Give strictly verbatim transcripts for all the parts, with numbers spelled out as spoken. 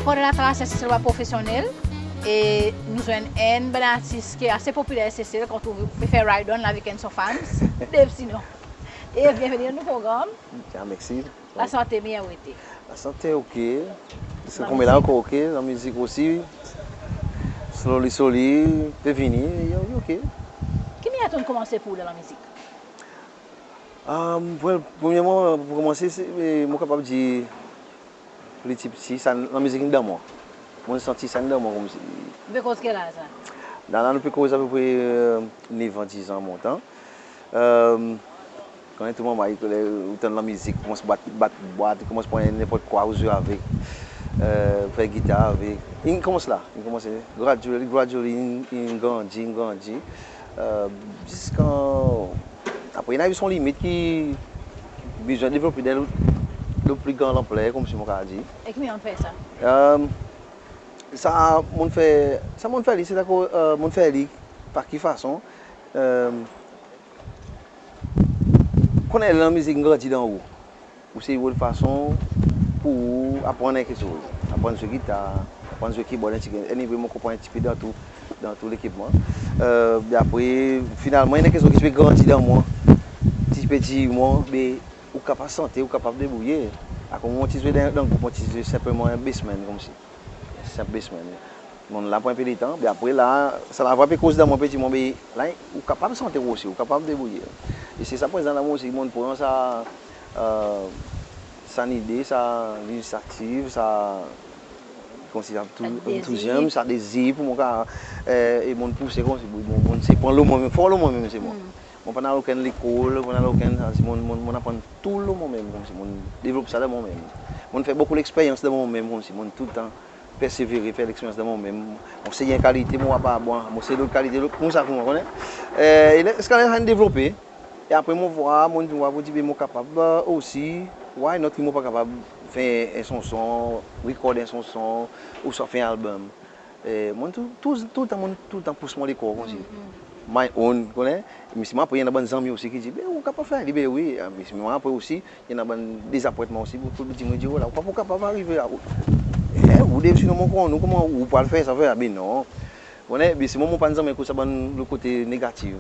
Pandan latrasers Seselwa profesyonnel, e nou zwenn enn bann artis ki ase popiler Sesel, ki ou trouve pe fer ride on la avek enn son fans, Dave Sinon. E byenveni dan nou progranm. Byen, mersi. Lasante byen ou ete? Lasante ok. Ziska konmela ankor ok. Lanmizik osi, slowly, slowly, pe vini, e ok. Ki mannyer tonn konmanse pour ou dan lanmizik? Well, premyerman, pour konmanse, se, e, mon kapab dir, pli pti, pti, sa, lanmizik in dan mwan. Mon santi sa in dan mwan konmsi. Ou pe koz ki laz sa? La, la nou pe koz apepre, e, nef an, diz an montan. E, konn tou manmay, ler ou tann lanmizik, konmans bat, bat bwat, konmans pran nenport kwa ou zwe avek, e, fer gitar avek. In konmans la, in konmans gradually, gradually, in, in grandi, in grandi. E, ziska, apre, i annan son limit ki bezwen devlope dan lo, lo pli gran lanpler, konmsi mon kapab dir. E ki mannyer ou fer sa? E, sa mon fer, sa mon fer li, se dakor, e, mon fer li par ki fason, e, konn ler lanmizik in grandi dan ou, ou sey war fason pour ou aprann en keksoz. Aprann zwe gitar, aprann zwe keyboard, en pti, anyway, mon konpran en pti pe dan tou, dan tou lekipman. E, be apre, finalman, i annan keksoz ki ti pe grandi dan mwan. Ti pe dir mwan, be ou kapab sante, ou kapab debrouye. Akoz mon ti zwe dan, dan group, mon ti zwe senpleman en bassman, konmsi. Senp bassman. Mon la pour en pe letan, be apre la, sa lavwa pe koz dan mwan, pe dir mwan, be la, ou kapab sante osi, ou kapab debrouye. E se sa prezan la, mon osi, mon pran sa, e, sa lide, sa linisyativ, sa, konmsi sa tou, sa dezir, entouziyas, sa dezir pour mon ka, e, e mon pouse konmsi, mon, mon sey pran lo mwan menm, for lo mwan menm selman. Mon pa'n al okenn lekol, mon pa'n al okenn, sa, mon, mon, mon aprann tou lo mwan menm, konmsi mon devlop sa dan mwan menm. Mon fer bokou leksperyans dan mwan menm, konmsi mon toultan persevere, fer leksperyans dan mwan menm. Mon sey en kalite, mon war pa bon, mon sey lot kalite, lot, koumsa, ou konpran, ou konnen. E, e ziska sa in devlope. E apre mon war, mon war pour dir, be mon kapab, e, osi, why not ki mon pa kapab fer en sanson, record en sanson, ouswa fer en album. E, mon tou, tou, toultan, mon toultan pous mon lekor konmsi. My own, konnen. Me selman apre, i annan bann zanmi osi ki dir, be ou kapab fer li, be wi. Me selman apre osi, i annan bann dezapwentman osi, pour, pour dir, mon dir, o la, ou pa pou kapab arive la. E, ou de, sinon mon konn ou, koman ou pou al fer sa, fer sa, be non. Konnen, be selman mon pa'n zanmen ekout sa bann lo kote negativ.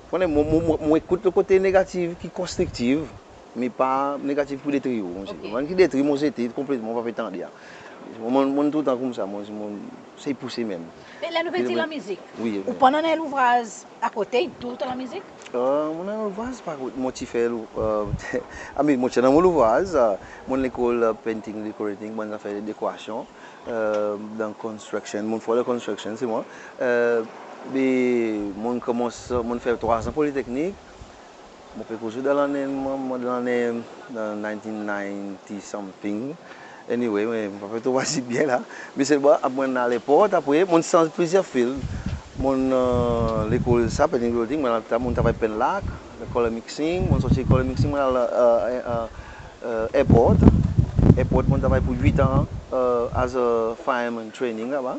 Konnen, mon, mon, mon, mon ekout lo kote negativ ki konstriktiv. Me pa negativ pour detri ou, mon sey. Ok. Bann ki detri, mon zete konpletman, mon pa pe tande. Mon, mon, mon toultan koumsa, mon, mon sey pouse menm. Me la nou pe dir lanmizik. Wi, wi. Ou pa'n annan louvraz akote, toultan lanmizik? E, mon annan louvraz, par kont, mon ti fer lou-, e, I mean, mon ti annan mon louvraz, e, mon lekol, e, painting, decorating, bann zafer dekorasyon, e, dan construction, mon for dan construction selman. E, be, mon konmans, mon fer trwa an politeknik, mon pe koz ou dan lannen, mon, mon dan lannen, dan nineteen ninety something. Anyway, me mon pa pe tro vwazin byen la. Me selman, apre mon al airport, apre, mon sanz plizyer field. Mon, e, lekol sa, painting, decorating, mon al, mon travay Penlac, color mixing, mon sorti color mixing, mon al, e, e, e, e, airport. Airport, mon travay pour wit an, e, as a fireman training laba.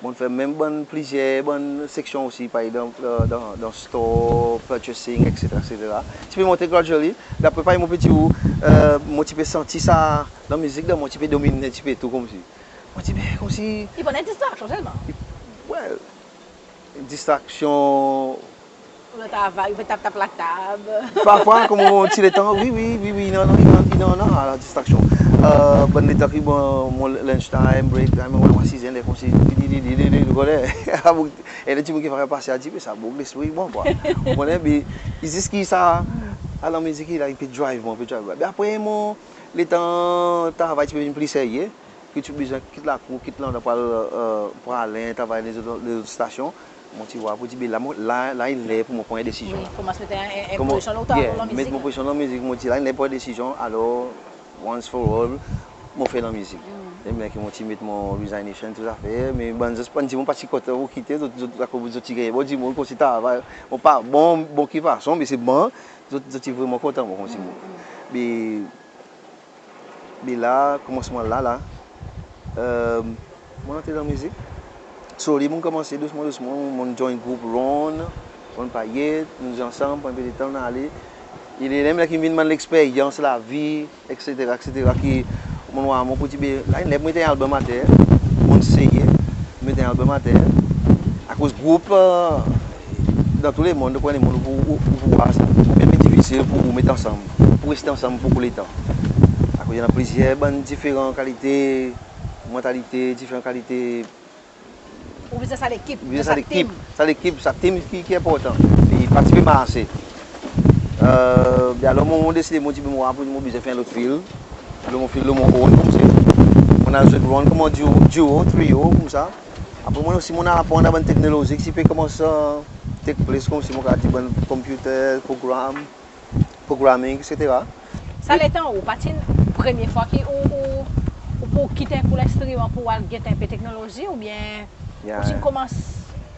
Mon fer menm bann plizyer bann seksyon osi, parey dan, dan, dan store, purchasing, et cetera, et cetera. Ti pe monte gradually. Dapre parey mon pe dir ou, e, mon ti pe santi sa, lanmizik dan mwan ti pe dominen en pti pe tou konmsi. Mon ti pe konmsi... I pa'n en distraksyon selman? Well, distraksyon. Ou travay, ou pe tap, tap latab. Parfwa, konman mon ti letan, wi, wi, wi, wi, non, non, non, non, non, la distraksyon. E, bann letan ki mon, mon lunch time, break time, mon asize, ler konmsi, li, li, li, ou konnen. E le dimoun ki fer pase a dir, me sa boug lespri bon, kwa. Ou konnen, be, i zis ki sa, a lanmizik la, i pe drive mwan, i pe drive mwan. Be apre, mon, letan travay ti pe vin pli serye, ki ti bezwen kit lakour, kit landrwa pour al, e, pour al travay lezot, lezot stasyon. Mon ti war pour dir, be la, mon, la, la, i ler pour mon pran en desizyon. Wi, konmans met en, en, en presyon lo ou, yeah, dan lanmizik. Met mon presyon dan lanmizik, mon dir, la, i ler pour en desizyon, alor, once for all, mon fer lanmizik. E menm ki mon ti met mon resignation, tou zafer, me bann zot, bann dimoun pa ti kontan pour kite, zot, zot, akoz zot ti ganny bon dimoun, konmsi travay, bon, pa bon, bon ki fason, me se bon, zot, zot ti vreman kontan, bon, konmsi bon. Me Be la, konmansman la, la, e, mon antre dan mizik. Slowly, mon konmanse dousman, dousman, mon join group Ron, Ron Payet, nou zwe ansanm, pran en pe letan, nou ale. E ler menm la ki vin bann leksperyans lavi, et cetera, et cetera, ki Mon war mon pou dir, be, la, enn ler mon met en album ater, mon seye met en album ater. Akoz group, e, dan tou lemonn, dan tou lemonn, ou pou, ou, ou pou war sa. Menm difisil pou ou met ansanm, pou reste ansanm bokou letan. Akoz i annan plizyer bann diferan kalite mantalite, diferan kalite Ou bezwen sa lekip, ou bezwen sa lekip, sa lekip, sa tim ki, ki enportan. E pa ti pe marse. E, be alor mon, mon deside, mon dir, be mon, mon bezwen fer en lot fil. Lo mon fil, lo mon own, koumsa. Mon al zwe drum konman duo, duo, trio, koumsa. Apre mon osi, mon aprann bann teknolozi ki ti pe konmans take place, koumsi mon kapab dir bann computer, program, programming, et cetera. Sa letan ou pa ti'n premye fwa ki ou, ou, ou pou kit en kou lenstriman pou al get en pe teknolozi oubyen ou ti'n konmans?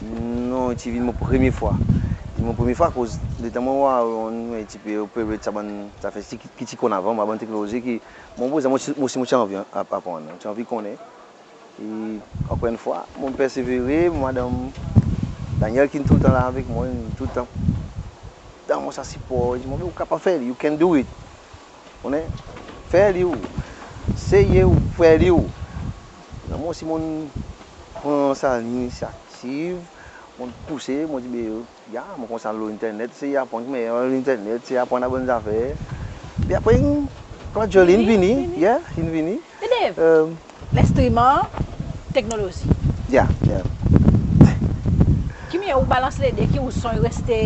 Non, i ti vin mon premye fwa. I vin mon premye fwa akoz letan mon war, mon ti pe operate sa bann zafer ki, ki ti konn avan, bann teknolozi ki, mon, mon, mon, mon ti anvi ap-, aprann, mon ti anvi konnen. E ankor enn fwa, mon persevere, mon madanm Daniel ki'n toultan la avek mwan, toultan dan mon sa sipor, i dir mwan, ou kapab fer li, you can do it. Ou konnen, fer li ou, seye ou, fer li ou. Mwan osi mon pran sa linisyativ, mon pouse, mon dir, be, ya, mon kontan lo internet, seye aprann, me lo internet, seye aprann bann zafer. Be apre, gradually, in vini, ya, in vini. Be Dave, lenstriman, teknolozi. Ya, ya. Ki mannyer ou balans le de, ki ou son i reste,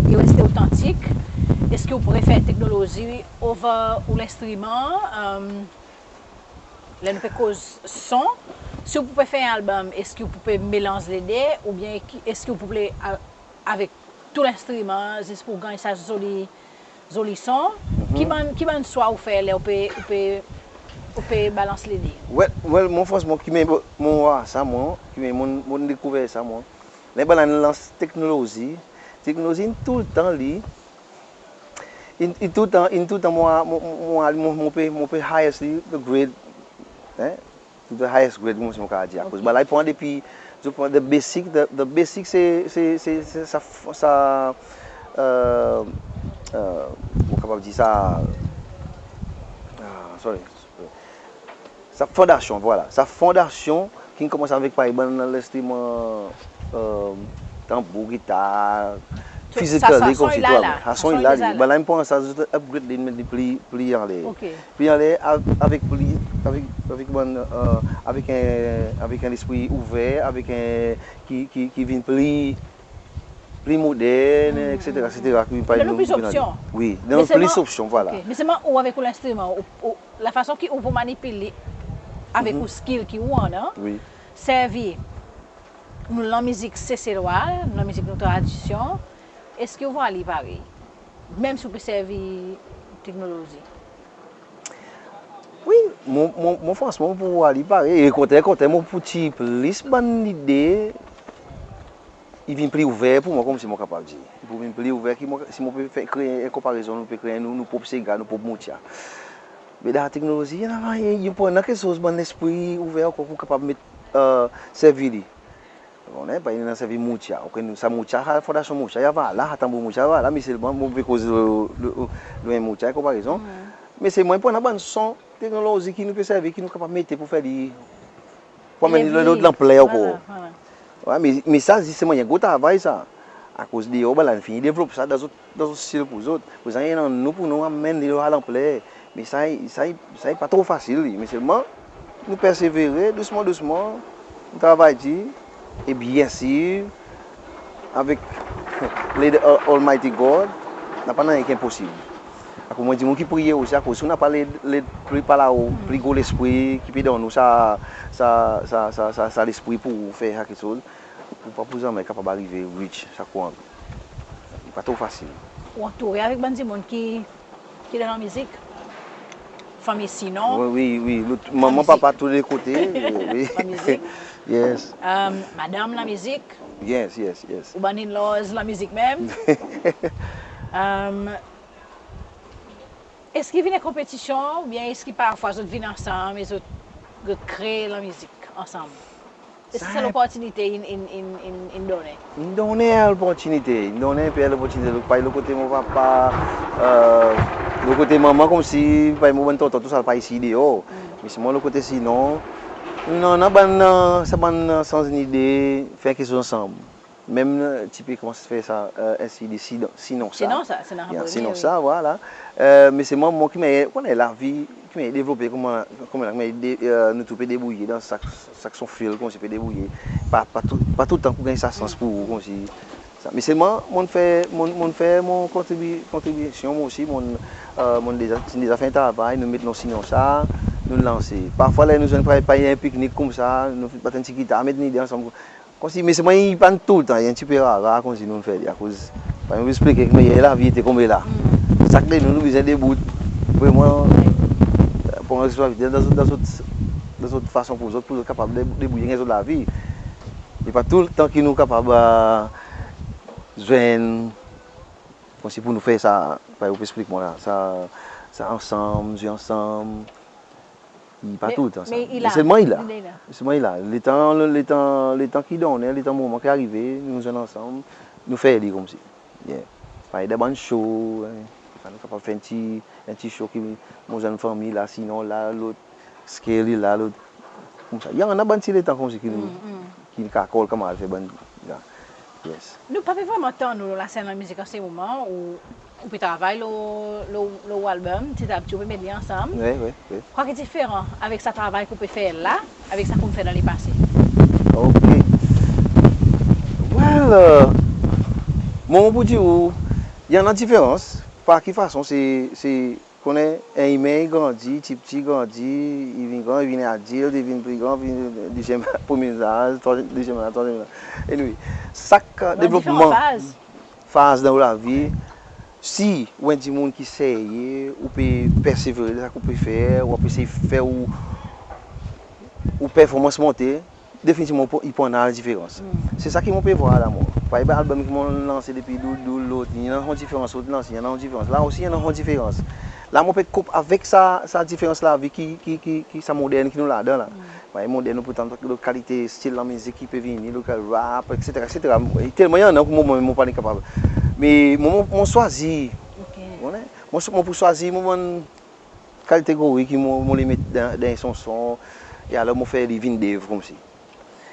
i reste otantik? Eski ou prefer teknolozi over ou lenstriman? E, ler nou pe koz son, si ou pou pe fer en album, eski ou pou pe melanz le de, oubyen ki, eski ou pou pe a-, avek tou lenstriman, zis pou ganny sa zoli, zoli son? Ki bann, ki bann swa ou fer ler ou pe, ou pe, ou pe balans le de? Well, well, mon fransman, ki mannyer mon war sa, mon, ki mannyer mon, mon dekouver sa, mon. Ler bann la lans teknolozi, teknolozi in toultan li, in, in toultan, in toultan mon, mon, mon, mon, mon pe, mon pe highest li, the grade, en? To the highest grade, mon, si mon kapab dir. Akoz bann la i pran depi, zot pran the basic, the, the basic se, se, se, se sa, sa, e, e, mon kapab dir sa, a, sorry. Sa fondasyon, vwala. Sa fondasyon ki'n konmans avek parey bann lenstriman, e, tanbour, gitar, physically, koumsi tou. Sa son i la. Bann la in pran sa, zot upgrade li, met li pli, pli anler. Pli anler, a-, avek pli, avek, avek bann, e, avek en, avek en lespri ouver, avek en, ki, ki, ki vin pli, pli modern, et cetera, et cetera, ki vin pli, donn nou plis opsyon. Wi, donn nou plis opsyon, vwala. Me selman ou avek ou lenstriman, ou, ou, lafason ki ou pou manipil li avek ou skill ki ou annan, servi nou lanmizik Seselwa, nou lanmizik nou tradisyon, eski ou war li parey? Menm si ou pe servi teknolozi. Wi, mon, mon, mon fransman, mon pou war li parey. E kontrer, kontrer, mon pou tir plis bann lide i vin pli ouver pour mwan, koumsi mon kapab dir. I pou vin pli ouver, ki mon, si mon pe fer, kree en konparezon, nou pe kree nou, nou prop sega, nou prop moutya. Me dan teknolozi, i annan, i annan keksoz, bann lespri ouver ankor pou kapab met, e, servi li. Ou konnen, pa i annan servi moutya. Oke, nou, sa moutya, sa fondasyon moutya i ava la, sa tanbour moutya i ava la, me selman mon pe koz lo, lo, lo en moutya, konparezon. Me selman i annan bann son, teknolozi ki nou pe servi, ki nou kapab mete pour fer li, pour anmenn li dan lot lanpler ankor. Vwala, vwala. Wi, me, me sa, zisteman, i en gro travay sa. Akoz deor, bann la in fini devlop sa dan zot, dan zot stil pour zot. Prezan i annan nou pour nou anmenn li lo sa lanpler. Me sa, sa, sa i pa tro fasil, me selman nou persevere, dousman, dousman, nou travay dir. E byensir, avek led Al-, Almighty God, napa nanryen ki enposib. Akoz mon dir, mon ki priye osi, akoz si ou napa led, led pli par lao, pli gro lespri ki pe donn ou sa, sa, sa lespri pour fer sa keksoz, ou pa pou zanmen kapab arive reach sa ki ou anvi. I pa tro fasil. Ou antoure avek bann dimoun ki, ki dan lanmizik? Fanmir, sinon? Wi, wi, wi. Lot, manman, papa, tou de kote. Wi. Lanmizik. Yes. E, madanm, lanmizik. Yes, yes, yes. Ou bann in-laws, lanmizik menm. E, eski vin en konpetisyon oubyen eski parfwa zot vin ansanm e zot, zot kree lanmizik ansanm? Eski sa loportinite in, in, in, in, in donnen? In donnen loportinite, in donnen en pe loportinite. Lo, parey lo kote mon papa, e, lo kote manman, koumsi, parey mon bann tonton, tousala pa isi deor. Selman lo kote Sinon, nou annan bann, sa bann sanz nide, fer keksoz ansanm. Menm ti pe konmans fer sa, en CD Sinon, Sinon sa. Sinon sa, Sinon sa, vwala. Me selman mwan ki mannyer, ou konnen lavi ki mannyer devlope, konman, konman ki mannyer nou tou pe debourye dan sak, sak son fil, konmsi pe debourye. Pa, pa tou, pa toultan ki ou ganny sa sans pour ou, konmsi sa. Me selman mon'n fer, mon'n, mon'n fer mon kontribi-, kontribisyon, mwan osi, mon'n, mon'n deza, deza fer en travay, nou met non Sinon sa, nou'n lanse. Parfwa ler nou zwenn, par egzanp, en piknik koumsa, nou bat en pti gitar, met nide ansanm. Konmsi, me selman i pa'n toultan, i en pti pe rar, rar konmsi nou'n fer li, akoz, pa mon pou eksplike, me lavi ete konmela. Sak de nou, nou bezwen debout, vreman, pran responsabilite dan zot, dan zot, dan zot fason pour zot, pour zot kapab de-, debourye, ganny zot lavi. I pa toultan ki nou kapab zwenn, konmsi pour nou fer sa, parey ou pe eksplik mwan la, sa, sa ansanm, zwe ansanm. I pa toultan sa. Me selman i la. Selman i la. Letan, letan, letan ki donnen, letan moman ki arive, nou zwenn ansanm, nou fer li konmsi. Parey dan bann show, nou kapab fer en pti, en pti show ki mon zwenn fanmir la, Sinon la, lot Skelly la, lot koumsa. I annan bann pti letan konmsi ki nou, ki nou kapab konmsi al fer bann, yes. Nou pa pe vreman tann ou lo lasenn lanmizik an se moman, ou, ou pe travay lo, lo, lo album, pti a pti ou pe met li ansanm. Wi, wi, wi. Kwa ki diferan avek sa travay ki ou pe fer la, avek sa ki ou'n fer dan lepase? Ok. Well, mon pou dir ou, i annan diferans. Par ki fason, se, se konnen en imen i grandi, pti pti i grandi, i vin gran, i vin adilt, i vin pli gran, vin dezyenm, premye laz, trwazyenm, dezyenm laz, trwazyenm laz. Anyway, sak devlopman, faz dan ou lavi, si ou en dimoun ki serye, ou pe persevere dan sa ki ou pe fer, ou pe esey fer ou, ou performans monte, definitivman, i pou annan diferans. Se sa ki mon pe vwar la, mwan. Parey bann album ki mon'n lanse depi Doudou, lot, i annan diferans, lot lanse, i annan diferans. La osi, i annan diferans. La, mon pe koup avek sa, sa diferans lavi ki, ki, ki, ki sa modern ki nou ladan la. Parey modern, nou pou tann lot kalite stil lanmizik ki pe vini, lot kalite rap, etsetera, etsetera. Telman i annan, mwan, mon, mon pa ni kapab. Me mon, mon, mon swazir. Mon, mon pou swazir, mon, mon kalite gori ki mon, mon le met dan, dan son son, e alor mon fer li vin dev konmsi.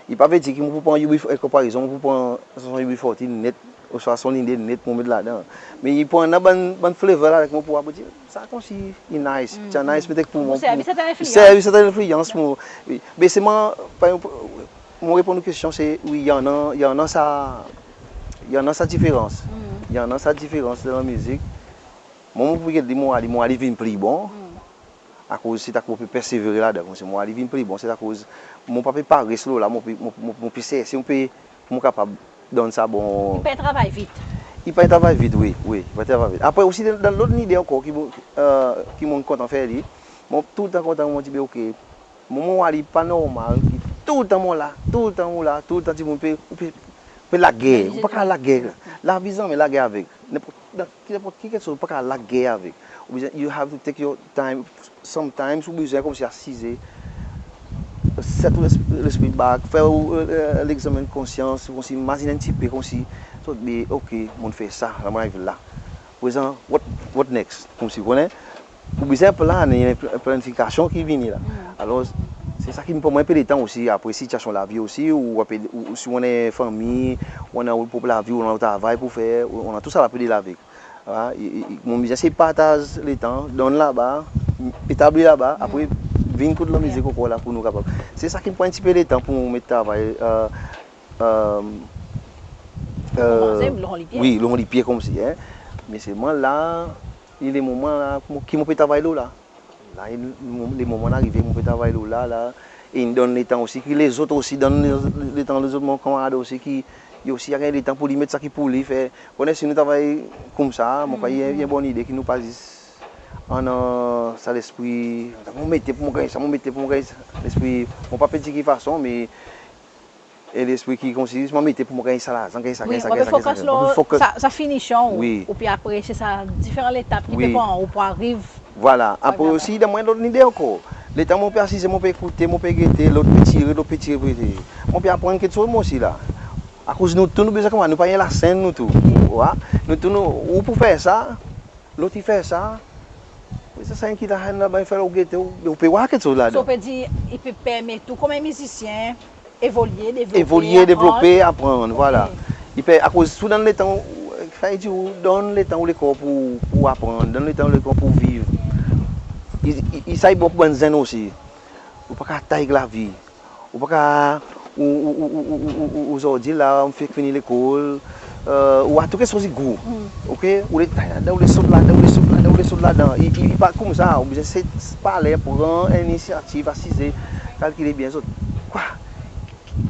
I pa vedir ki mon pou pran U B, en konparezon, mon pou pran son U B forty net, oswa son linde net, mon met ladan. Me i pou annan bann, bann flavor la, mon pou dir, sa konmsi i nice, sa nice petet pour mwan, servi serten lenfliyans, mon, wi. Me selman, parey mon reponn ou kestyon, se, wi, i annan, i annan sa, i annan sa diferans. I annan sa diferans dan lanmizik. Mwan, mon pou get li, mon a li, mon a li vin pli bon. Akoz se ta ki mon pe persevere ladan, konmsi mon a li vin pli bon, se akoz mon pa pe pares lo la, mon pe, mon, mon, mon pe serse, mon pe, pour mon kapab donn sa bon. I pa travay vit. I pa travay vit, wi, wi, i pa travay vit. Apre osi, dan, dan lot lide ankor ki, ki mon kontan fer li, mon toultan kontan, mon dir, be, ok, mon, mon a li pa normal ki toultan mon la, toultan mon la, toultan dimoun pe, pe, pe lager. Ou pa kapab lager. Lavi zanmen lager avek. Nenport, dan nenport ki keksoz, ou pa kapab lager avek. Ou bezwen, you have to take your time. Sometimes, ou bezwen konmsi asize, set ou lespri, lespri back, fer ou, e, e, legzamen konsyans, konmsi imazin en pti pe, konmsi, sot, be, ok, mon'n fer sa, la mon ariv la. Prezan, what, what next? Konmsi, ou konnen, ou bezwen plan, en pl-, planifikasyon ki vini la. Alor, se sa ki pran mwan en pe letan osi, apre sitiasyon lavi osi, ou, ou, ou, si ou annan fanmir, ou annan ou prop lavi, ou annan ou travay pour fer, ou, ou annan tou sa la pour deal avek. Mon bezwen esey partaz letan, donn laba, etabli laba, apre vin kot lanmizik ankor la pour nou kapab. Se sa ki pran en pti pe letan pour met travay, e, e, wi, lo lipye konmsi, en. Me selman la, i le moman la, ki mon pe travay lo la. La, i, le moman arive, mon pe travay lo la, la. E in donn letan osi, ki lezot osi, donn letan lezot mon kanmarad osi, ki i osi a ganny letan pour li met sa ki pour li fer. Konnen si nou travay koumsa, mon krwar i en bon lide ki nou pa zis annan sa lespri, mon mete pour mon ganny sa, mon mete pour mon ganny sa. Lespri, mon pa pe dir ki fason, me en lespri ki konmsi mon mete pour mon ganny sa larzan, ganny sa, ganny sa, ganny sa, ganny sa. Mon pe fokis lo sa, sa finisyon ou, wi, ou pe apresye sa diferan letap ki pe pran ou pour ariv. Vwala. Apre osi, dan mwan lot lide ankor. Letan mon pe asize, mon pe ekoute, mon pe gete, lot pe tire, lot pe tire, pe tire. Mon pe aprann keksoz mwan osi la. Akoz nou tou nou bezwen konman, nou pa en lasenn nou tou. Wi. Nou tou nou, ou pou fer sa, lot i fer sa. Sa, sa enn ki ta enn ladan, i fer ou gete, ou, ou pe war keksoz ladan. So, ou pe dir, i pe permet ou konman mizisyen evolye, devlope, evolye, devlope, aprann, vwala. I pe, akoz tou dan letan, sa i dir ou donn letan ou lekor pour, pour aprann, donn letan ou lekor pour viv. I, i, i sa i bon pour bann zenn osi. Ou pa kapab atay ek lavi. Ou pa kapab, ou, ou, ou, ou, ou, ou, ou, ozordi la, ou fek fini lekol, ou war tou keksoz i gou. Oke? Ou le tay ladan, ou le sot ladan, ou le sot ladan, ou le sot ladan. I, i, i pa koumsa, ou bezwen se, se parle, pran en linisyativ, asize, kalkile byen zot. Kwa?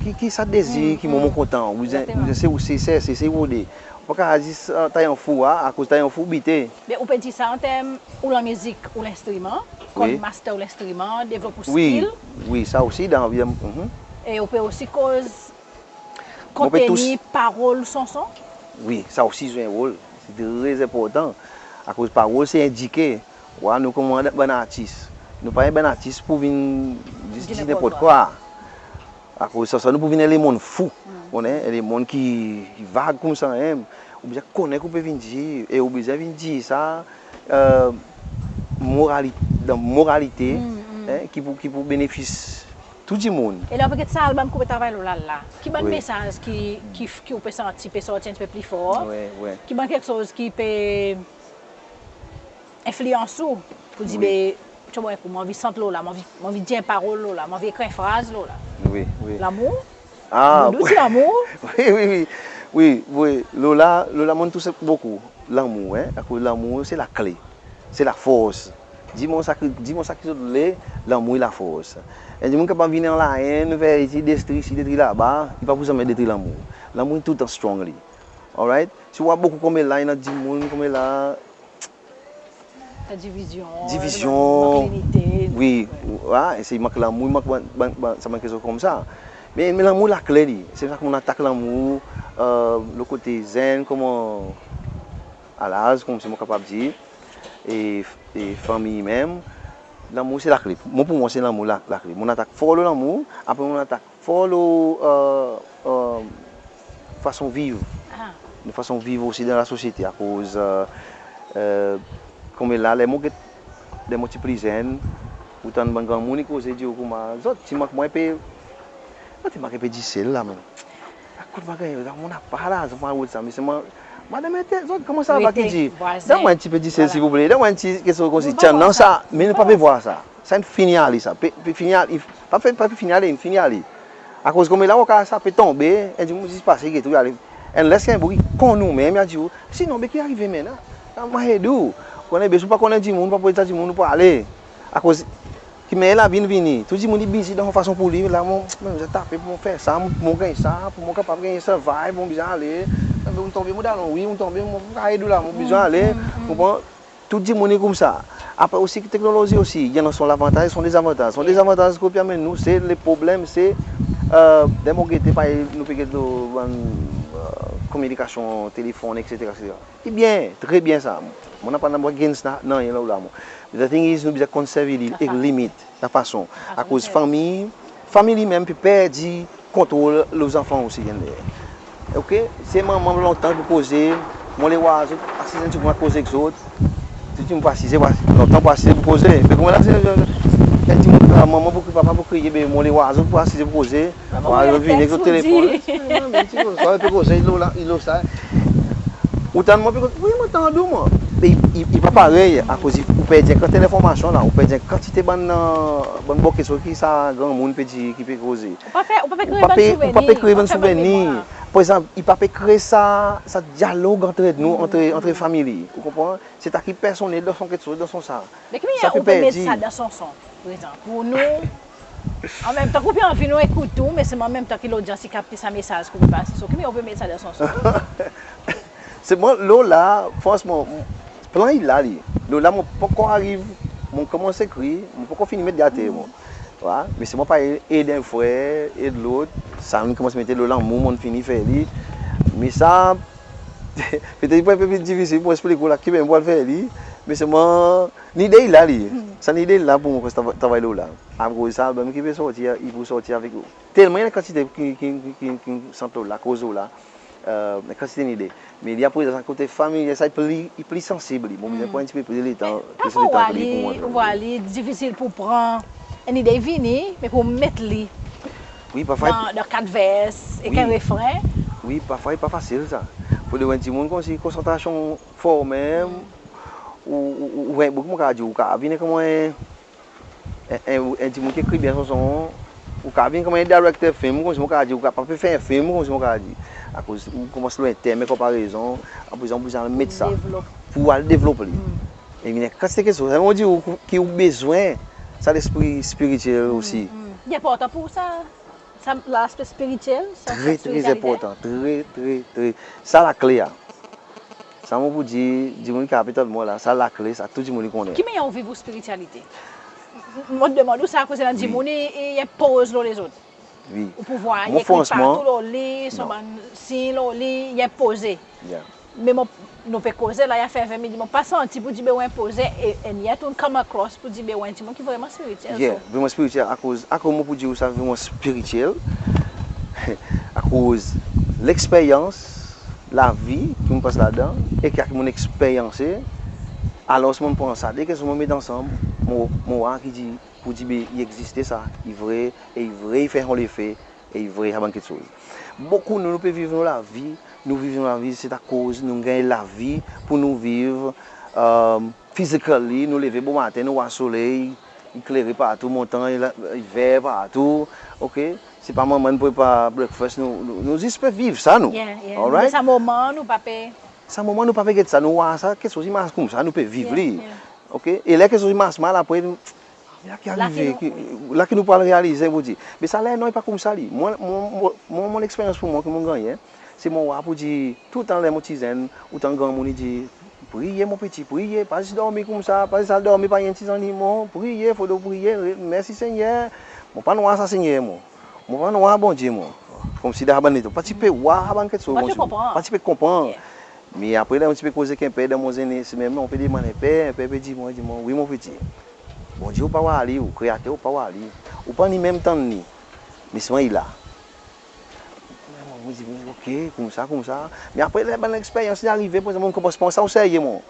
Ki, ki sa dezir ki mwan mon kontan? Ou bezwen, ou bezwen se, se, se, se, se rode. Ou pa kapab zis tay an fou, a, akoz tay an fou bite. Be ou pe dir sa an term ou lanmizik, ou lenstriman, konn master ou lenstriman, devlop ou skill. Wi, wi, sa osi dan, mhm. E ou pe osi koz kontenir parol sanson? Wi, sa osi zwe en rol. Se tre enportan. Akoz parol se endike. War, nou konman bann artis. Nou pa en bann artis pour vin zis dir nenport kwa. Akoz sa, sa nou pou vin en lemonn fou. Ou konnen, en lemonn ki, ki vag koumsa, en. Ou bezwen konnen ki ou pe vin dir, e ou bezwen vin dir sa, e, morali-, dan moralite, en, ki pou, ki pou benefis tou dimoun. E la ou pe get sa album ki ou pe travay lo la la. Ki bann mesaz ki, ki, ki ou pe santi pe sorti en pti pe pli for? Ki bann keksoz ki pe enfliyans ou pour dir, be, mon anvi sant lo la, mon anvi, mon anvi dir en parol lo la, mon anvi ekrir en fraz lo la. Wi, wi. Lamour? A, doudou, ti lamour? Wi, wi, wi. Wi, wi. Lo la, lo la mon'n touse bokou. Lamour, en. Akoz lamour se lakle. Se lafors. Dir mwan sa ki, dir mwan sa ki zot le, lamour i lafors. En dimoun kapab vin anlay enn, fer isi, detri isi, detri laba, i pa pou zanmen detri lamour. Lamour i toultan strong li. Alright? Si ou war bokou konmela, i annan dimoun konmela, divizyon, divizyon, mank linite. Wi, a, se i mank lamour, i mank bann, bann, bann, sa bann keksoz koumsa. Me, me lamour lakle li. Se sa ki mon'n atak lamour, e, lo kote zenn, konman a laz, koumsi mon kapab dir, e, e fanmir menm. Lamour se lakle. Mwan, pour mwan, se lamour la, lakle. Mon'n atak for lo lamour, apre mon'n atak for lo, e, e, fason viv. A. Nou fason viv osi dan lasosyete akoz, e, e, konmela, ler mon get, ler mon ti pli zenn, ou tann bann granmoun i koze, dir ou koumsa, zot ti mank mwan en pe, zot ti mank en pe disel la, menm. Akoz mon pa ganny, mon napa larzan pour al rod sa, me selman, madanm, e, zot, koman sa va, ki dir, donn mwan en pti pe disel, silvouple, donn mwan en pti keksoz koumsi, ti annan sa, me nou pa pe war sa. Sa in fini ale sa. Pe, pe fini ale, pa pe, pa pe fini ale, in fini ale. Akoz konmela ou kapab sa pe tonbe, en dimoun zis pase, get ou ale. Unless en boug i konn ou menm, i a dir ou, sinon be ki arive menm la? Mon ed ou. Konnen be, si ou pa konn en dimoun, ou pa pou ed sa dimoun, ou pou ale. Akoz ki mannyer lavi in vini, tou dimoun i bizi dan son fason pour li, la mon, mon bezwen tape pour mon fer sa, mon, mon ganny sa, pour mon kapab ganny survive, mon bezwen ale. Mon tonbe, mon dalon, wi, mon tonbe, mon pa ed ou la, mon bezwen ale. Konpran? Tou dimoun i koumsa. Apre osi, teknolozi osi, i annan son lavantaz, son dezavantaz. Son dezavantaz ki pe anmenn nou, se, le problenm se, e, ler mon gete, parey nou pe get lo bann, e, kominikasyon, telefonn, etsetera, etsetera. I byen, tre byen sa. Mon napa nanryen against nanryen la, mon. The thing is, nou bezwen konserve li ek limit, lafason. Akoz fanmir, fanmir li menm pe perdi kontrol lo zanfan osi, enn ler. Oke? Se manman lontan pou koze, mon le war zot asize, ti pou koz ek zot. Ti, ti pou asize, lontan pou asize pou koze. Me konmela, se, e, ti, manman pou kriye, papa pou kriye, be mon le war zot pou asize pou koze. War zot vini ek zot telefonn. Sa, pe koze, i lo la, i lo sa. Ou tann mwan pe koze, wi, mon tann ou mwan. Me i, i, i pa parey, akoz i, ou perdi en kantite lenformasyon la, ou perdi en kantite bann, e, bann bon keksoz ki sa granmoun pe dir, ki pe koze. Ou pa pe, ou pa pe kree bann souvenir. Par egzanp, i pa pe kree sa, sa dyalog antre nou, antre, antre fanmir. Ou konpran? Se ta ki personnel dan son keksoz, dan son sa. Me ki mannyer ou pe met sa dan sanson, prezan, pour nou, an menm tan ki ou pe anvi nou ekout ou, me selman an menm tan ki lodyans i kapte sa mesaz ki ou pe pase. So, ki mannyer ou pe met sa dan sanson? Selman lo la, fransman, plan i la li. Lo la, mon pa ankor ariv, mon konmans ekrir, mon pa ankor fini met li ater, mon. Wa, me selman parey ed en frer, ed lot, sa mon'n konmans mete lo lamour, mon'n fini fer li. Me sa, petet i pou en pe pli difisil pour mon eksplik ou la ki mannyer mon pou al fer li, me selman lide i la li. Sa lide i la pour mon konmans travay lo la. Akoz sa album ki pe sorti, i pou sorti avek, telman i annan kantite ki, ki, ki, ki, ki sant lo la, koz lo la. en kantite nide. Me li aprezan sa kote familye sa i pli, i pli sansib li. Mon bezwen pran en pti pe pli letan, plis letan pou li pou mont. Ou war li difisil pour pran en nide i vini, me pour met li dan kat vers ek en refren. Wi, parfwa i pa fasil sa. Pour en dimoun konmsi konsantrasyon for menm, ou, ou, ou, ou, mon kapab dir, ou kapab vin konman en, en, en dimoun ki ekri byen sanson, ou kapab vin konman en direkter fim, konmsi mon kapab dir, ou kapab pe fer en fim, konmsi mon kapab dir. Akoz ou konmans lo en term, en konparezon, aprezan ou bezwen al met sa pour al devlop li. E vin en kantite keksoz. Sa mon dir ou ki ou bezwen sa lespri spirityel osi. I enportan pour sa, sa laspe spirityel, sa spirityalite. Tre, tre enportan. Tre, tre, tre. Sa lakle a. Sa mon pou dir, dimoun ki pe tann mwan la, sa lakle, sa tou dimoun i konnen. Ki mannyer ou viv ou spirityalite? Mon demann ou sa akoz i annan dimoun i, i enpoz lo lezot. Wi. Ou pou war, i ekri partou lo li, son bann siny lo li, i enpoze. Me mon, nou pe koze la, i a fer ven minit, mon pa santi pour dir be ou enpoze, e, and yet ou come across pour dir be ou en dimoun ki vreman spirityel. Yeah, vreman spirityel, akoz, akoz mon pou dir ou sa vreman spirityel, akoz leksperyans lavi ki mon pas ladan, e ki mon eksperyanse, alors mon pran sa de keksoz mon met ansanm, mon, mon war ki dir, pour dir be i egziste sa, i vre, e i vre i fer son lefe, e i vre sa bann keksoz. Bokou nou, nou pe viv nou lavi, nou viv nou lavi, se akoz nou ganny lavi pour nou viv, physically, nou leve bomaten, nou war soley, i klere partou, montanny, ver partou, ok? Se pa manman in prepar breakfast, nou, nou, nou zis pe viv sa nou. Alright? Sa moman nou pa pe, sa moman nou pa pe get sa, nou war sa, keksoz i mars koumsa, nou pe viv li. Ok? E ler keksoz i mars mal, apre, la ki arive, la ki nou pou al realize, pou dir, be sa ler non, i pa koumsa li. Mwan, mon, mon, mon, mon leksperyans pour mwan ki mon gannyen, se mon war pour dir, toultan ler mon ti zenn, otan granmoun i dir, priye mon piti, priye, pa zis dormi koumsa, pa zis al dormi parey en ti zanimo, priye, fodre ou priye, re-, mersi Senyer, mon pa'n war sa Senyer mwan. Mon pa'n war Bondye mwan. Konmsi dan sa bann letan, pa ti pe war sa bann keksoz, pa ti pe konpran. Me apre la, mon ti pe koz ek en per dan mon zenes, menm non, pe demann en per, en per pe dir mwan, dir mwan, wi mon piti. Bondye ou pa war li, ou Kreater ou pa war li. Ou pa ni menm tann li. Me selman i la. Mon dir, ok, koumsa, koumsa. Me apre, ler bann leksperyans i arive, prezan mon konmans pran sa o serye mwan.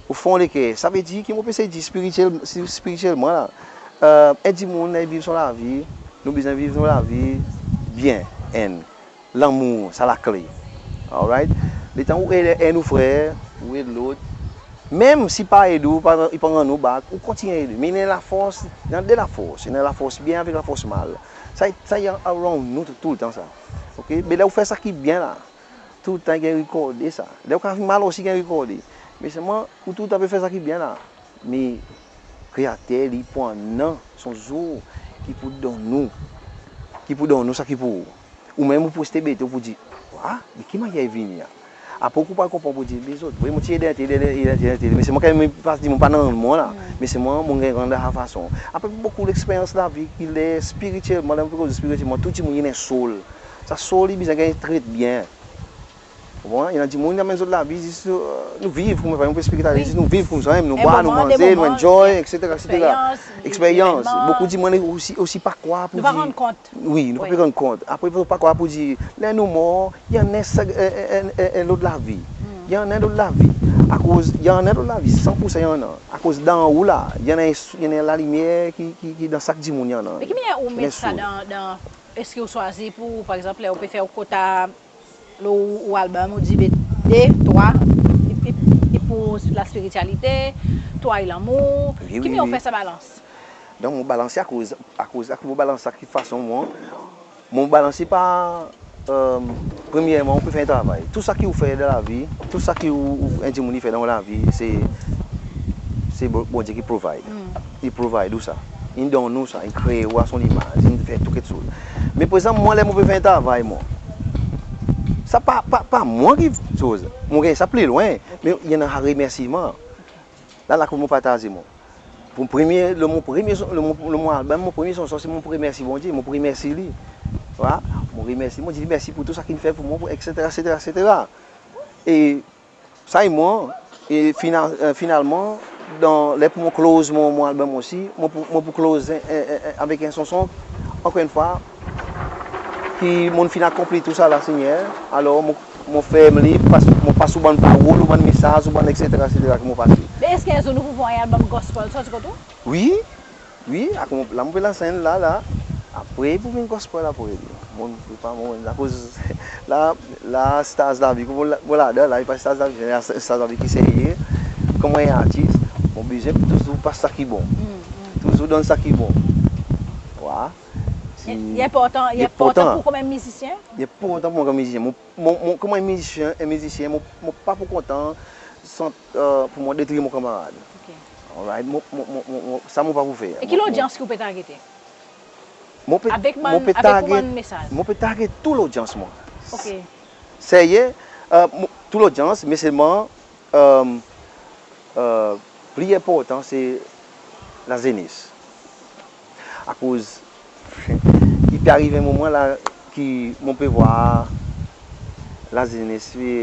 O fon leker, savedir ki mon pe esey dir spirityel, spirityelman la, en dimoun i viv son lavi, nou bezwen viv nou lavi byen, enn. Lanmour, sa lakle. Alright? Letan ou ed enn ou frer, ou ed lot. Menm si pa ed ou, pa, i pa rann ou bak, ou kontinyen ed li. Me i annan lafors, i annan de lafors. I annan lafors byen avek lafors mal. Sa, sa i around nou tou, toultan sa. Ok? Be ler ou fer sa ki byen la, toultan i ganny rekorde sa. Ler ou kapab fer mal osi, i ganny rekorde. Me selman, ou toultan pe fer sa ki byen la. Me Kreater li pou annan son zour ki pou donn ou, ki pou donn ou sa ki pour ou. Ou menm ou pou reste bete, ou pou dir, wa, be ki mannyer i vini a? Apre ou pou konpran, pou dir, be zot, wi, mon ti ed entel, ed entel, ed entel, me selman kan mon pas dir mon pa annan mwan la, me selman mon ganny rann dan sa fason. Apre bokou leksperyans lavi ki ler spirityelman, ler mon pe koz spirityelman, tou dimoun i annan en soul. Sa soul i bezwen ganny tret byen. Ou konpran? I annan dimoun, i anmenn zot lavi, zis, nou viv, konman nou pe eksplik la, zis nou viv koumsa, nou bwar, nou manze, nou enjoy, etsetera, etsetera. Eksperyans. Bokou dimoun osi, osi pa krwar pour dir. Nou pa rann kont. Wi, nou pa pe rann kont. Apre, pa krwar pour dir, ler nou mor, i annan en, en, en, en, en lot lavi. I annan en lot lavi. Akoz i annan en lot lavi, san poursan i annan. Akoz dan ou la, i annan, i annan lalimyer ki, ki, ki dan sak dimoun i annan. Me ki mannyer ou met sa dan, dan, eski ou swazir pour, par egzanp, ler ou pe fer ou kota, lo ou, ou album, ou dir be de, trwa i, i, i pour laspirityalite, trwa i lanmour. Wi, wi. Ki mannyer ou fer sa balans? Donk mon balanse akoz, akoz, akoz mon balans sa ki fason mwan, mon balanse par, premyerman, ou pe fer en travay. Tou sa ki ou fer dan lavi, tou sa ki ou, ou, en dimoun i fer dan lavi, se, se Bo-, Bondye ki provide. I provide ou sa. In donn ou sa, in kree ou a son limaz, in fer tou keksoz. Me prezan mwan, ler mon pe fer en travay mwan, sa pa, pa, pa mwan ki soz. Mon ganny sa pli lwen, me i annan remersiman. La, la kot mon partaze mwan. Pour premye, lo mon premye, lo mon, lo mon album, mon premye sanson, se mon remersi Bondye, mon remersi li. Wa, mon remersi, mon dir li mersi pour tou sa ki in fer pour mwan, pour etsetera, etsetera, etsetera. E sa i mwan, e fina-, finalman, dan, ler pour mon close mon, mon album osi, mon pou, mon pou close, e, e, e, avek en sanson, ankor enn fwa, ki mon'n fin akonpli tou sa la, Senyer. Alor, mon, mon ferm li, pas, mon pas ou bann parol, ou bann mesaz, ou bann etsetera, etsetera ki mon pase. Me eski en zour nou pou vwar en album gospel sorti kot ou? Wi, wi, akoz la mon pe lans enn la, la. Apre pou vin gospel apre. Mon, pa mon, akoz la, la staz lavi, konman la, mon ladan la, i pa staz lavi, la staz lavi ki serye. Konman en artis, mon bezwen touzour pas sa ki bon. Touzour donn sa ki bon. Wa. I enportan, i enportan pou konman mizisyen? I enportan pou mwan konman mizisyen. Mon, mon, mon, konman en mizisyen, en mizisyen, mon, mon pa pou kontan sant, e, pou mwan detri mon kanmarad. Ok. Alright, mon, mon, mon, mon, mon, sa mon pa pou fer. E ki lodyans ki ou pe targete? Mon pe, Avek mon bann, pe avek target, ou bann mesaz? Mon pe target tou lodyans mwan. Ok. Serye, e, mon, tou lodyans, me selman, e, e, pli enportan se lazenes. Akoz i pe ariv en moman la ki mon pe vwar lazenes pe,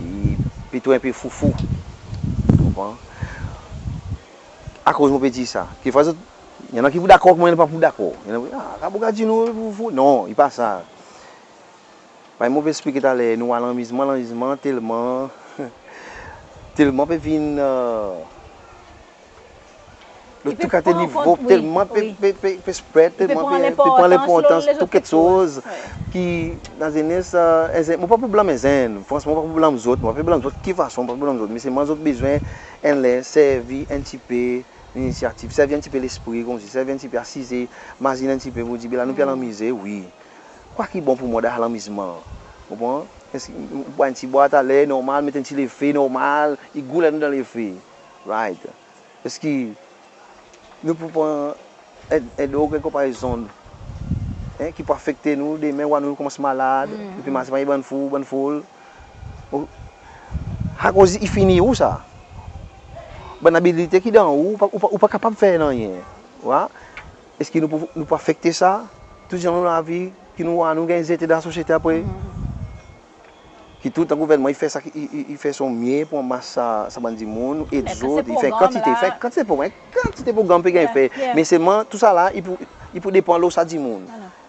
i pe tro en pe foufou. Ou konpran? Akoz mon pe dir sa? Kekfwa zot, i annan ki pou dakor, konman i annan pa pou dakor. I annan, a, sa boug la dir nou foufou. Non, i pa sa. Parey mon pe eksplike taler, nou al lanmizman, lanmizman telman, telman pe vin, e, lo tou kate nivo, telman pe, pe, pe, pe spread, telman pe, pe pran lenportans tou keksoz ki lazenes, e, en, mon pa pou blanm en zenn, fransman mon pa pou blanm zot, mon pa pou blanm zot ki fason, mon pa pou blanm zot, me selman zot bezwen en ler servi en pti pe linisyativ, servi en pti pe lespri, konmsi servi en pti pe asize, mazin en pti pe, pou dir, be la nou pe al anmize, wi. Kwa ki bon pou mwan dan lanmizman? Ou konpran? Eski ou bwar en pti bwar taler, normal, met en pti lefe, normal, i gou ler nou dan lefe. Right? Eski nou pou pran en, en drog, en konparezon, en, ki pou afekte nou, demen war nou komans malad, nou pe mars parey bann fou, bann foul. Ou, akoz i fini ou sa. Bann abilite ki dan ou, ou pa, ou pa, ou pa kapab fer nanryen. Wa? Eski nou pou, nou pou afekte sa? Tou dizour nou lavi, ki nou war nou ganny zete dan lasosyete apre. Ki toultan gouvernman i fer sa, i, i, i fer son mye pou anmas sa, sa bann dimoun, ed zot, i fer kantite, i fer kantite progranm, kantite progranm pe ganny fer. Me selman tou sa la, i pou, i pou depan lo sa dimoun.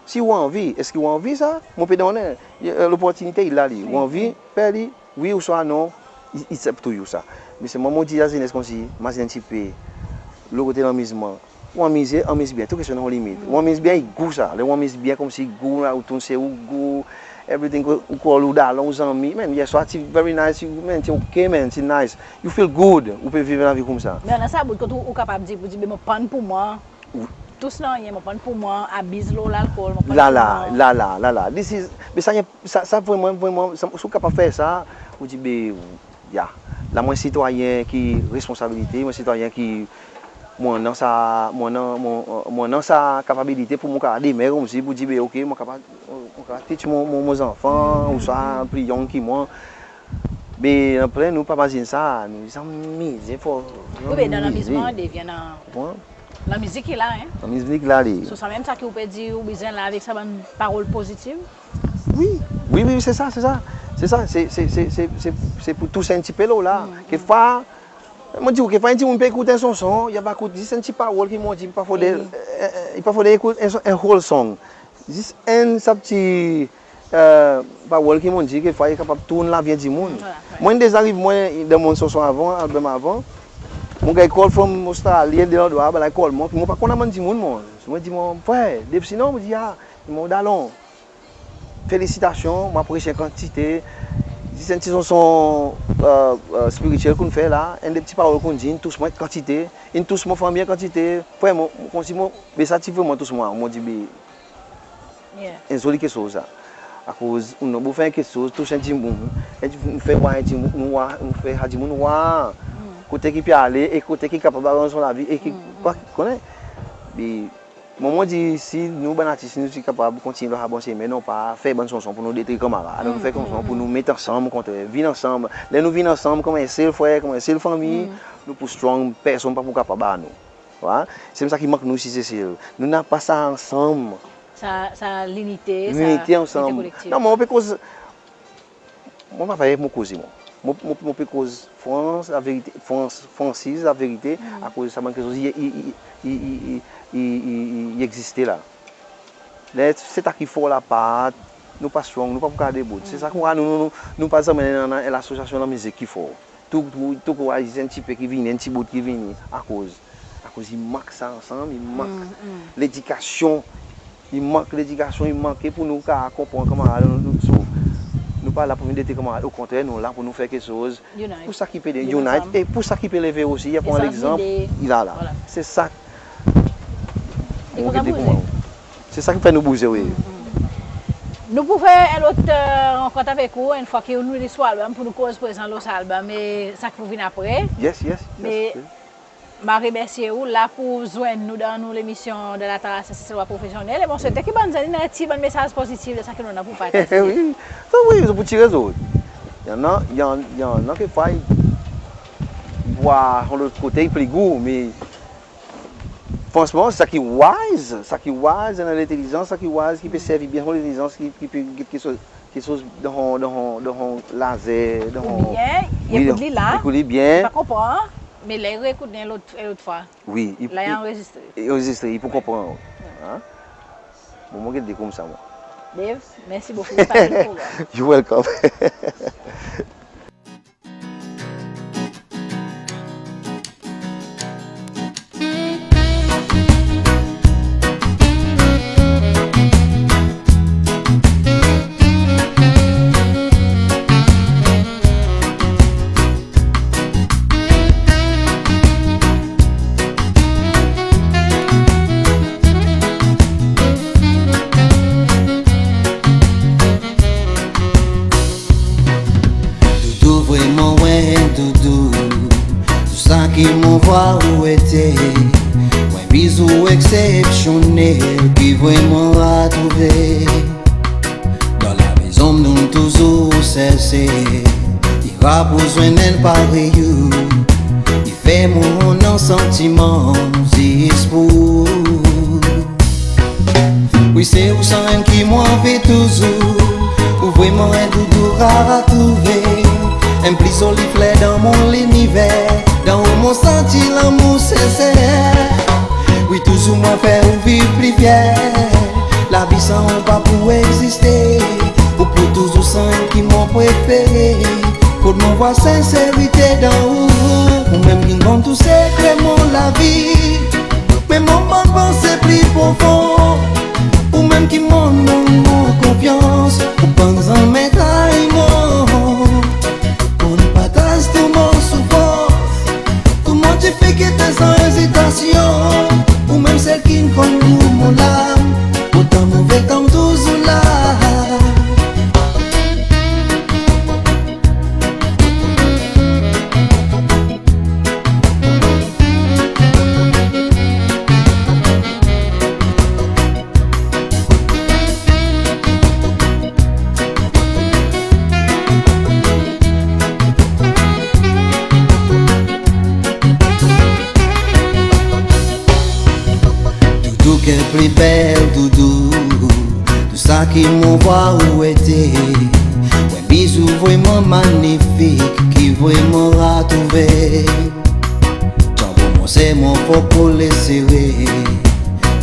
Si ou anvi, eski ou anvi sa? Mon pe donnen, e, loportinite i la li. Ou anvi fer li, wi ouswa non, i, it's up to you sa. Me selman mon dir lazenes konmsi, mazin en pti pe, lo kote lanmizman. Ou anmize, anmiz byen, tou keksoz annan son limit. Ou anmiz byen, i gou sa. Ler ou anmiz byen, konmsi i gou, la ou tourn se ou gou, everything, ou, ou call ou dalon, ou zanmi, man, yes, ti very nice, you, man, ti ok, man, ti nice. You feel good, ou pe viv lavi koumsa. Me annan sa bout kot ou, ou kapab dir, pou dir, be mon pa'n pou mwan. Tous nanryen, mon pa'n pou mwan, abiz lo lalkol, mon pa'n pou mwan. La la, la la, la la. This is, be sa, sa, sa vreman, vreman, sa, si ou kapab fer sa, ou dir, be, ya. La mon sitwayen ki responsabilite, mon sitwayen ki, mon annan sa, mon annan, mon, mon annan sa kapabilite pou mon kapab demen konmsi, pou dir, be, ok, mon kapab, mon kapab teach mon, mon, mon zanfan, ouswa pli young ki mwan. Be, anplen nou pa mazin sa, nou zis anmize for. Wi, be dan lanmizman, devyen an Lanmizik i la, en? Lanmizik la, li. So, sanmenm sa ki ou pe dir, ou bezwen la avek sa bann parol pozitiv? Wi, wi, wi, se sa, se sa. Se sa, se, se pou tous en pti pe lo la. Kekfwa, mon dir ou, kekfwa en dimoun pe ekout en sanson, i ava ekout zis en pti parol ki mon dir, i pa fodre, e, e, i pa fodre ekout en, en whole song. Zis enn sa pti, e, parol ki mon dir, kekfwa i kapab tourn lavi en dimoun. Mwan, in deza ariv mwan dan mon sanson avan, album avan. Mon ganny call from Australie, de landrwa, bann la i call mwan, ki mon pa konn sa bann dimoun, mwan. Mwan dir mwan, frer, Dave Sinon, mon dir, ya, mon dalon. Felisitasyon, mon apresye kantite. Zis en pti sanson, e, e, spirityel ki ou'n fer la, enn de pti parol ki ou'n dir, in tous mwan kantite, in tous mon fanmir kantite. Frer, mon, konmsi mon, be sa ti vreman tous mwan, mon dir, be, en zoli keksoz sa. Akoz ou nobou fer en keksoz, tous en dimoun, en dimoun, nou fer war en dimoun, nou war, nou fer sa dimoun war. Kote ki pe ale, e kote ki kapab aranz son lavi, e ki, pa, konnen. Be, mwan, mon dir, si nou bann artis, nou ti kapab kontinyen lo sa bon semen, non pa fer bann sanson pou nou detri kanmarad, alor nou fer sanson pou nou met ansanm, okontrè, vin ansanm. Ler nou vin ansanm konman en sel frer, konman en sel fanmir, nou pou strong, personn pa pou kapab bat nou. Wa? Se menm sa ki mank nou isi Sesel. Nou napa sa ansanm. Sa, sa linite, sa linite ansanm. Non, mon pe koz, mon pa fer mon koze, mon. Mon, mon, mon pe koz frans, laverite, frans, fransiz, laverite, akoz sa bann keksoz i, i, i egziste la. Ler se ta ki for lapart, nou pa strong, nou pa pou kapab debout. Se sa ki fer nou, nou, nou, nou pa zanmen annan en lasosyasyon lanmizik ki for. Tou, tou, tou kou i annan en pti pe ki vini, en pti bout ki vini. Akoz, akoz i mank sa ansanm, i mank ledikasyon. I mank ledikasyon, i mank pour nou kapab konpran kanmarad nou, nou, so, nou pa la pour vin dete kanmarad. Okontrer, nou la pour nou fer keksoz pour sa ki pe unite e pour sa ki pe leve osi, i a pran legzanp, i la la. Se sa. Se sa ki fer nou bouze, wi. Nou pou fer en lot rankont avek ou, en fwa ki nou release album, pour nou koz prezan lo sa album e sa ki pou vin apre. Yes, yes, yes. Mon a remersye ou la pour zwenn nou dan nou lemisyon de la Tara Seselwa Profesyonnel. E mon swete ki bann zann i annan en pti bann mesaz pozitif de sa ki nou annan pour partaze. Wi. Sa wi, zot pou tire zot. I annan, i annan, i annan kekfwa i war son lot kote, i pli gou, me fransman, sa ki wise, sa ki wise, annan lentelizans, sa ki wise, ki pe servi byen son lentelizans, ki, ki pe get keksoz, keksoz dan, dan, dan lazer, dan, wi, ekout li byen. Pa konpran, me ler i reekout en lot, en lot fwa. Wi, i, la i anrezistre. I anrezistre, i pou konpran. Bon, mon get dir koumsa, mwan. Dave, mersi bokou. You're welcome. Doudou, vreman wi, Doudou, tou sa ki mon war ou ete, wi, bizou eksepsyonnel ki vreman retrouve. Dan lamezon nou touzour serse, i ra pou zwenn enn parey ou, i fer mon annan santiman zis pour ou. Wi, se ou sa enn ki mon anvi touzour, ou vreman en Doudou rar a trouve, enn pli zoli fler dan mon liniver, dan ou mon santi lanmour senser. Wi, touzour mon fer ou viv pli fyer, lavi san ou pa pou egziste, ou pou touzour sa enn ki mon prefere, kot mon war senserite dan ou, ou menm ki'n konn tou sekre mon lavi. Me mon bann panse pli profon, ou menm ki mon, mon, mon konfyans, ou pa'n zanmen trayi mwan. Konn partaz tou mon soufrans, tou mon difikilte san ezitasyon, ou menm sel ki'n konn gou mon larm, otan move tan touzour la. Doudou, ki pli bel Doudou, tou sa ki mon war ou ete, wi, bizou vreman manifik ki vreman retrouve. Tanbou mon serman fort kole sere,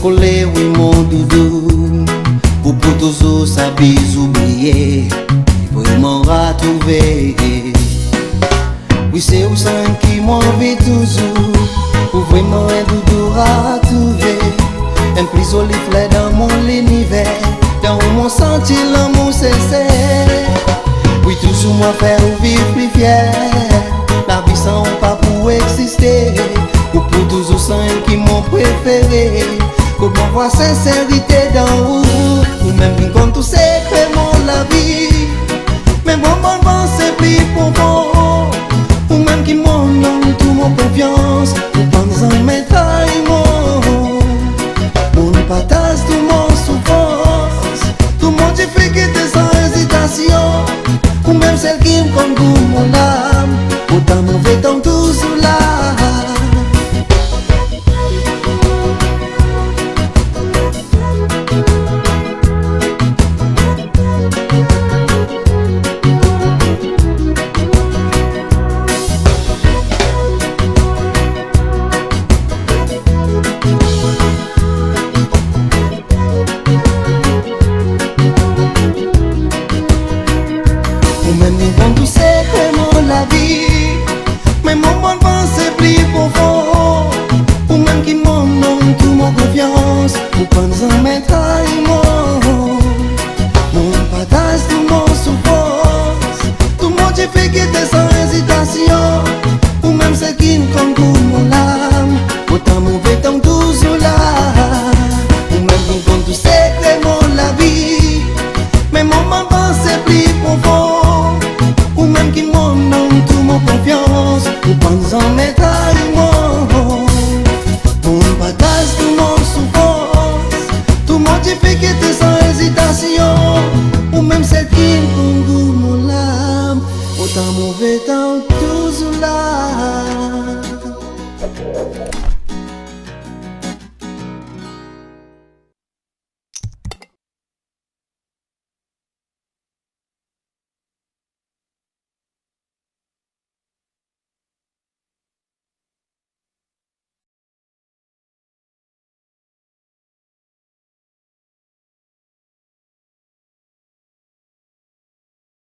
kole wi mon Doudou, ou pou touzour sa bizou briye, vreman retrouve. Wi, se ou sa enn ki mon anvi touzour, ou vreman en Doudou rar a trouve, enn pli zoli fler dan mon liniver, dan ou mon santi lanmour senser. Wi, touzour mon fer ou viv pli fyer, lavi san ou pa pou egziste, ou pou touzour sa enn ki mon prefere, kot mon war senserite dan ou, ou menm ki'n konn tou sekre mon lavi. Me mon bann panse pli profon, ou menm ki mon nonm, tou mon konfyans, ou pa'n zanmen trayi mwan. Mon'n partaz tou mon soufrans, tou mon difikilte san ezitasyon, ou menm sel ki'n konn gou mon larm, otan move tan touzour la. Meta